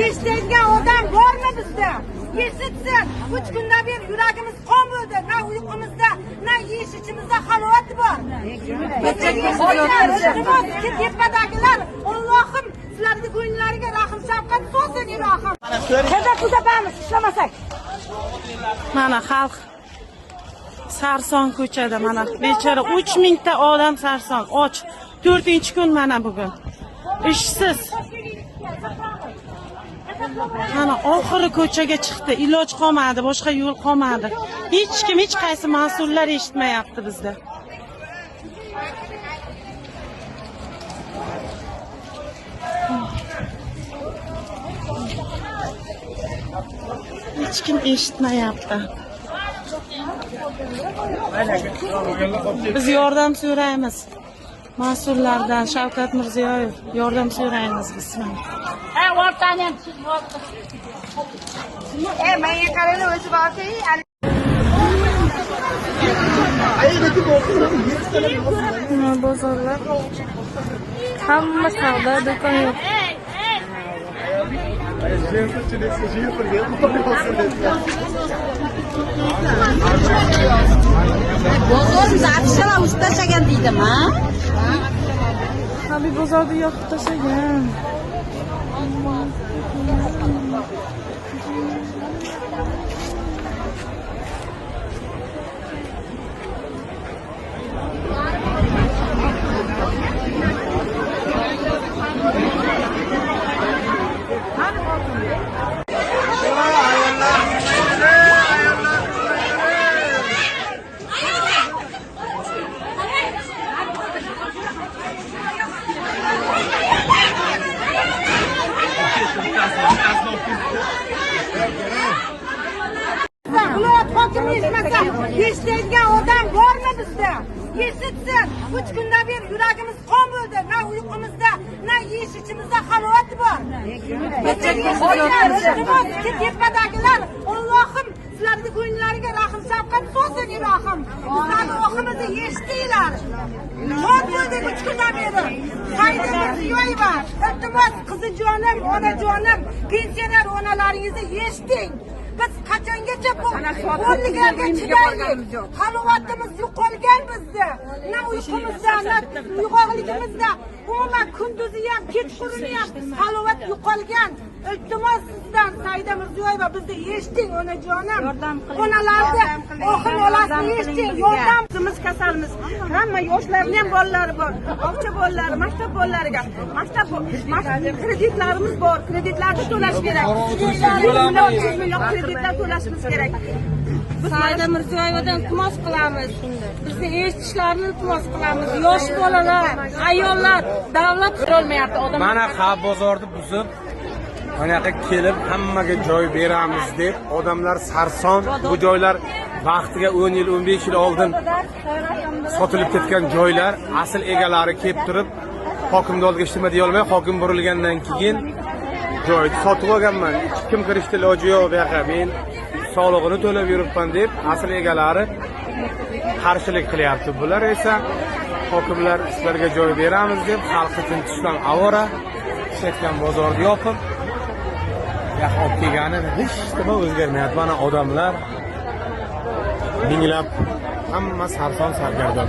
Eshitadigan odam bormi bizda? Eshitsin. 3 kundan beri yuragimiz qon bo'ldi. Na uyqumizda, na yeyish ichimizda halovat bor. Iltimos, tepadagilar, Allohim sizlarning ko'ngillariga rahm shafqat solsin ilohim. Qayerda tuzatamiz ishlamasak? Mana xalq sarson ko'chada, mana bechora 3000 ta odam sarson, och. 4-kun mana bugun. Ishsiz. Mana oxiri ko'chaga chiqdi. Iloj qolmadi, boshqa yo'l qolmadi. Hech kim, hech qaysi mas'ullar eshitmayapti bizni. Hech kim eshitmayapti. Biz yordam so'raymiz. Mas'ullardan Shavkat Mirziyoyev yordam so'raymiz biz. Menga qarang, o'zi borsa. Bozorlar hamma savdo do'kon yo'q. Bozorimizni afishalar uzib tashlagan deydimi? Habib bozorni yoqib tashlagan. Viloyat hokimi eshitmasa, eshitadigan odam bormi bizda? Eshitsin. 3 kundan beri yuragimiz qon bo'ldi. Na uyqumizda, na yeyish ichimizda halovat bor. Iltimos, tepadagilar, Allohim sizlarning ko'ngillariga rahm shafqat solsin ilohim. Bizlarning ohimizni eshitinglar. Qon bo'ldik 3 kundan beri. Saida Mirziyoyeva, iltimos, qizijonim, onajonim, pensioner onalaringizni eshiting. Biz qachongacha bu o'rnilarga chidaylik? Halovatimiz yo'qolgan bizda. Na uyqumizda, na uyg'oqligimizda, umuman kunduzi ham, kechquruni ham halovat yo'qolgan. Iltimos sizdan Saida Mirziyoyeva, bizni eshiting onajonim. Onalarni oxir olasini eshiting, yordam. Biz kasalmiz. Hamma yoshlarning ham bolalari bor. Bog'cha bolalari, maktab bolalariga. Maktab kreditlarimiz bor. Kreditlarni to'lash kerak. 1 million, 2 million kreditlar to'lashimiz kerak. Saida Mirziyoyevadan iltimos qilamiz. Bizni eshitishlarini iltimos qilamiz. Yosh bolalar, ayollar, davlat qilolmayapti odam. Mana ha bozorni buzib, mana yoqqa kelib hammaga joy beramiz deb odamlar sarson. Bu joylar vaqtiga 10 yil, 15 yil oldin sotilib ketgan joylar, asl egalari kelib turib hokimni oldiga hech nima deya olmay, hokim burilgandan keyin joyni sotib olganman. Hech kim kirishdi iloji yo'q bu yoqqa. Men solig'ini to'lab yuribman deb asl egalari qarshilik qilyapti. Bular esa hokimlar sizlarga joy beramiz deb xalq uchun tushdan avora ishlatgan bozorni yopib yoqqa olib kelgani hech nima o'zgarmayapti. Mana odamlar minglab, hamma sarson sargardon.